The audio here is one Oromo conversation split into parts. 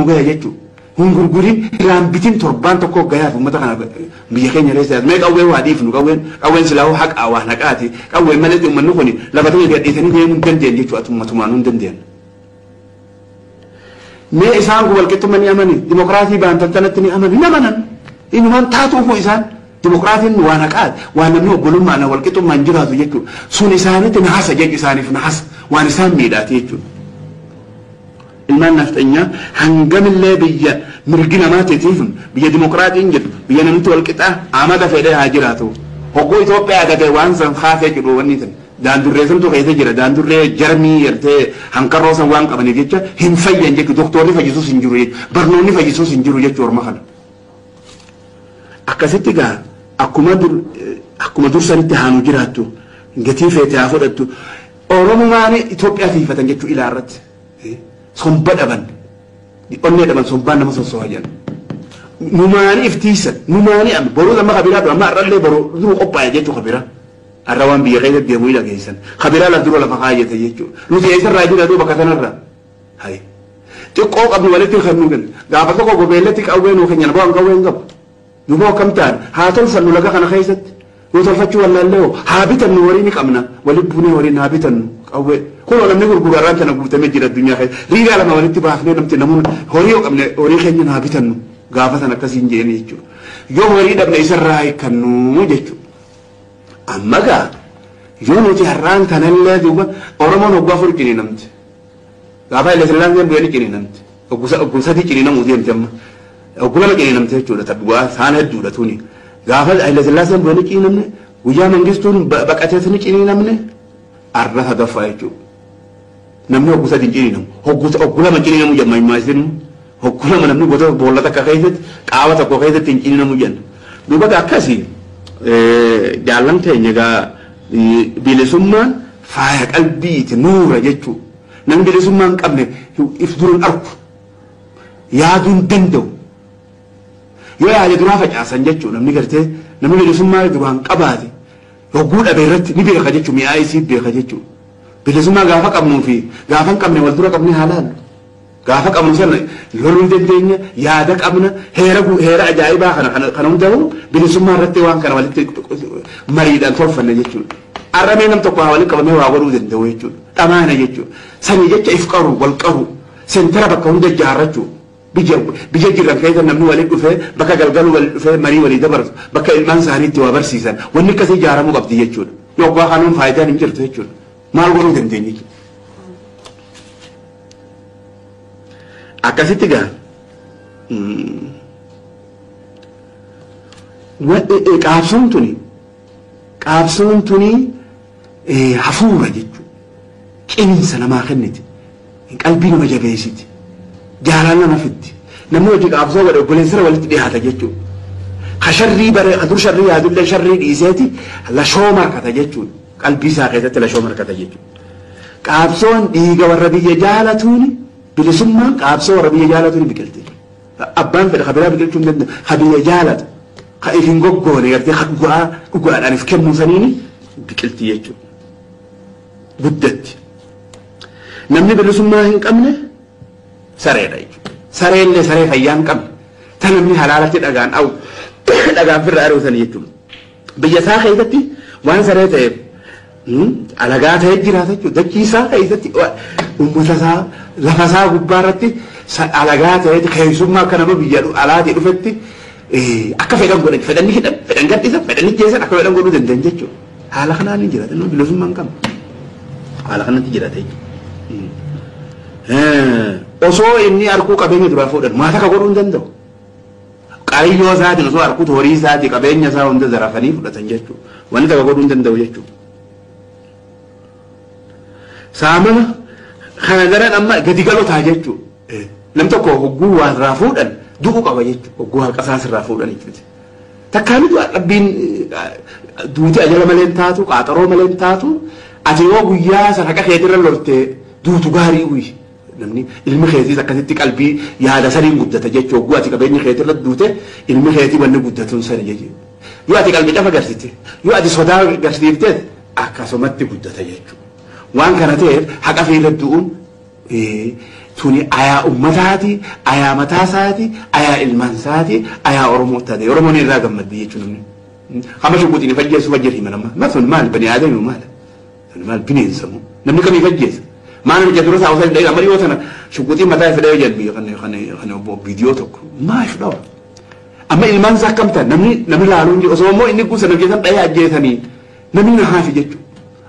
nu gaya jechuudha. Hin gurgurin irraan bitin torbaan tokko gayaaf uummata kana biyya keenya keessa mee qawwee waa dhiifnu qawween silaa'uu haqaa waan haqaati qawween malee uummanni kun lafa ta'e gadhiisanii deemuu hin dandeenye jechuudha ummatumaan hin dandeenye. Mee isaan kun walqixxummaa ni amani dimokiraasii baantan tanatti ni amani ni amanan inumaan taatuufu isaan dimokiraasiin waan haqaati waan namni obbolummaan walqixxummaan jiraatu jechuudha sun isaanitti nahasa jechuudha isaaniif nahasa waan isaan miidhaati jechuudha. Ilmaan nafxanyaa hangamillee biyya mirgi namaa teetiif biyya dimokiraatiin jedhu biyya namni walqixaa amata fedhee haa jiraatu. Hogguu Itoophiyaa gatee waan san kaasee jedhu wanni san daandurree santu keessa jira daandurree jarmii yertee hanqarroo san waan qabaniif jecha hin fayyan jechuudha doktorri fayyisuus hin jiru jechuudha barnoonni fayyisuus hin jiru jechuudha orma kana. Akkasitti gaa akkuma dursanitti haanu jiraattu gatii feete haa fudhattu Oromomaan Itoophiyaa tiifatan jechuudha ilaa irratti. Somba dhaban onnee dhaban sombaan nama sosso'aa jiran numaanii iftiisan numaanii amma boruu amma kabiraa dura amma har'allee boruu dura qophaa'e jechuudha kabiraa har'a waan biyya keessa deemuu hin dhageessan kabiraa lafa dura lafa kaayyate jechuudha nuti eessarraa jira duuba bakka sanarra hayi xiqqoo qabnu walitti kan nu kennu gaafa tokko gobeellatti qawwee nuu kennan bu'aan qawwee hin qabu duuba akkam ta'an haa tolfannu laga kana keessatti yoo tolfachuu wallaallee hoo haa bitannu horii ni qabna walitti buunee horiin haa bitannu qawwee. Kun namni gurguru arraan tana guutamee jira addunyaa keessa riigaa lama walitti baafnee namti namoonni horii yoo qabne horii keenya naa bitannu gaafa sana akkasiin jedhanii jechuudha. Yoo horii dhabne isarraa hiikkannu jechuudha. Amma gaa yoo nuti har'aan kanallee duuba Oromoon hoggaa afur ciniinamti. Gaafa Haile Sillaaseen bu'ee ni ciniinamti. Hogguu sadii ciniinamuu deemti amma. Hogguu lama ciniinamti jechuudha tabbu'aa saan hedduudha tuni. Gaafa Haile Sillaaseen bu'ee ni ciniinamne guyyaa Mangistuun baqatees ni ciniinamne arra sadaffaa jechuudha. Namni hogguu sadii ciniinamu hogguu lama ciniinamu jedhama himaa isin hogguu lama namni gosa boolla takka keessatti qaama tokko keessatti hin ciniinamu jenna. Duuba akkasii jaallan teenya egaa bilisummaan faaya qalbiiti nuura jechuudha. Namni bilisummaa hin qabne if duruun arku yaaduu hin danda'u. Yoo yaade duraa facaasan jechuudha namni gartee namni bilisummaa duraan qabaate hogguu dhabe irratti ni beeka jechuudha mi'aa isii beeka jechuudha. Bilisummaa gaafa qabnuu fi gaafa hin qabne wal dura qabnee haa laallu. Gaafa qabnu sana loluu hin dandeenya yaada qabna heera ajaa'ibaa kana hundaa'u bilisummaa irratti waan kana walitti mariidhaan tolfanne jechuudha. Arramee nam tokko haa walitti qabamee waa godhuu danda'u jechuudha. Dhamaana jechuudha. Sanii jecha if qaru wal qaru seentara bakka hunda ijaarrachuu biyya jiran keessa namni walitti dhufee bakka galgaluu walitti dhufee marii walii dabarsu bakka ilmaan isaanii itti waa barsiisan wanni akkasii ijaaramuu qabdi jechuudha. Yoggaa kanuun faayidaan hin jirtu jechuudha. Maal godhuu dandeenye? Akkasitti gaa qaabsoon tuni hafuura jechuudha. Qinsa namaa kenniti. Qalbii nama jabeessiti. Jaalala nama fiddi. Namni hojii qaabsoo godhe obboleessara walitti dhiyaata jechuudha. Ka sharrii bare ka dur sharrii yaadullee sharrii dhiiseeti lashoo markata jechuudha. Qalbii isaa keessatti lashoo markata jechuudha. Qaabsoon dhiiga warra biyya jaalatuuni bilisummaan qaabsoo warra biyya jaalatuuni biqilti. Abbaan fedha kabiraa biqilchuu hin danda'u. Ka biyya jaalatu ka if hin goggoone gartee ka dhugaadhaan if kennuu saniini biqilti jechuudha. Guddatti. Namni bilisummaa hin qabne sareedha jechuudha. Sareellee saree fayyaa hin qabne. Ta namni halaalatti dhagaan awu dhagaan firra ari'u jechuudha. Biyya isaa keessatti waan saree ta'eef alagaa ta'ee jiraata jechuudha. Dachii isaa keessatti uummata isaa lafa isaa gubbaa irratti alagaa ta'ee keessummaa akka nama biyya alaatii dhufetti akka fedhan godhan fedhan ni hidhan fedhan gadhiisan fedhan ni jeessan akka fedhan godhuu danda'an jechuudha. Haala kanaan ni jiraata namni bilisummaa hin qabne. Haala kanatti jiraata jechuudha. Osoo inni arguu qabeenya duraa fuudhan maata akka godhuu hin danda'u. Qariyyoo isaatiin osoo arguu horii isaatii qabeenya isaa hunda zarafanii fudhatan jechuudha. Wanni takka godhuu hin danda'u jechuudha. Saamama kana daran amma gadi galotaa jechuudha. Nam tokko hogguu waa irraa fuudhan du'uu qaba jechuudha. Hogguu haqa isaas irraa fuudhan jechuudha. Takkaani du'a dhabbiin duuti ajala malee hin taatu qaaxaroo malee hin taatu ati yoo guyyaa sana haqa keetirra lortee duutu gaarii uyi. Namni ilmi keetiis akkasitti qalbii yaada saniin guddata jechuudha. Hogguu ati qabeenya keetirra duute ilmi keetii wanni guddatuun sani jechuudha. Yoo ati qalbii cafa garsiifte yoo ati sodaa garsiifte akkasumatti guddata jechuudha. Waan kana ta'eef haqa fi irra du'uun Tuni ayaa ummataati, ayaa mataasaati, ayaa ilmaansaati, ayaa Oromoo taate. Oromoon irraa gammaddi jechuun namni. Hamma shukuutiin ifajjeessu fajjeer hima nama. Ma sun maal bani aadami maal? Sun maal bineensa moo? Namni kamii ifajjeessa? Maal namicha dura saawwasaa hin dhayina amma dhiyoo tana shukuutiin mataa ifadhee jedhu kan kan kan viidiyoo tokko. Maa if dhawa? Amma ilmaan isaa akkam ta'an namni namni laaluun jiru osoo immoo inni guusa namni keessan dhayee ajjeesanii namni na haafi jechuudha.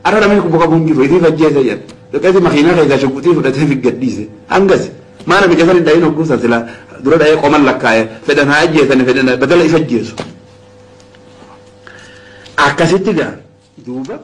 Arra namni kubba qabu hin jiru itti ajjeesa jedha. Dhaqeeti makiinaa keessaa shukuutii fudhatee fi gadhiise. Hangas maa namicha san hin dhayin hogguusan sila dura dhayee qoman lakkaa'e fedhan haa ajjeesani fedhan badala if ajjeesu. Akkasitti gaa duuba.